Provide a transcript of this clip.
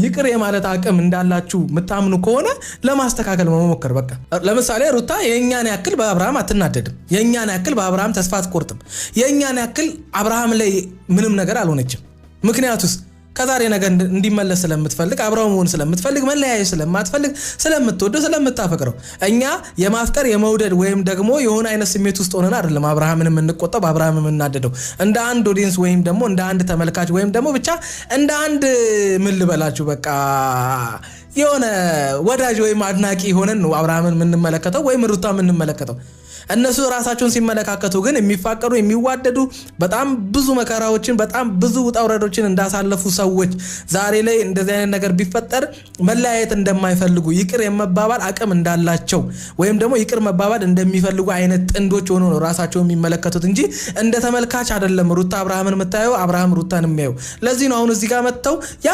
ይቅር የማለት አቅም እንዳላችሁ የምታምኑ ከሆነ ለማስተካከል መሞከር። በቃ ለምሳሌ ሩታ የእኛን ያክል በአብርሃም አትናደድም። የእኛን ያክል በአብርሃም ተስፋ አትቆርጥም። የእኛን ያክል አብርሃም ላይ ምንም ነገር አልሆነችም። ምክንያቱስ ከዛሬ ነገር እንዲመለስ ስለምትፈልግ፣ አብረው መሆን ስለምትፈልግ፣ መለያየት ስለማትፈልግ፣ ስለምትወደው፣ ስለምታፈቅረው። እኛ የማፍቀር፣ የመውደድ ወይም ደግሞ የሆነ አይነት ስሜት ውስጥ ሆነን አይደለም አብርሃምን የምንቆጣው፣ በአብርሃም የምናደደው። እንደ አንድ audience ወይም ደግሞ እንደ አንድ ተመልካች ወይም ደግሞ ብቻ እንደ አንድ፣ ምን ልበላችሁ፣ በቃ የሆነ ወዳጅ ወይም አድናቂ ሆነን ነው አብርሃምን የምንመለከተው ወይም ሩታ የምንመለከተው። እነሱ ራሳቸውን ሲመለካከቱ ግን የሚፋቀሩ፣ የሚዋደዱ፣ በጣም ብዙ መከራዎችን፣ በጣም ብዙ ውጣ ውረዶችን እንዳሳለፉ ሰዎች፣ ዛሬ ላይ እንደዚህ አይነት ነገር ቢፈጠር መለያየት እንደማይፈልጉ፣ ይቅር የመባባል አቅም እንዳላቸው ወይም ደግሞ ይቅር መባባል እንደሚፈልጉ አይነት ጥንዶች ሆኖ ነው ራሳቸውን የሚመለከቱት እንጂ እንደ ተመልካች አይደለም። ሩታ አብርሃምን የምታየው፣ አብርሃም ሩታን የሚያየው። ለዚህ ነው አሁን እዚህ ጋር መጥተው ያ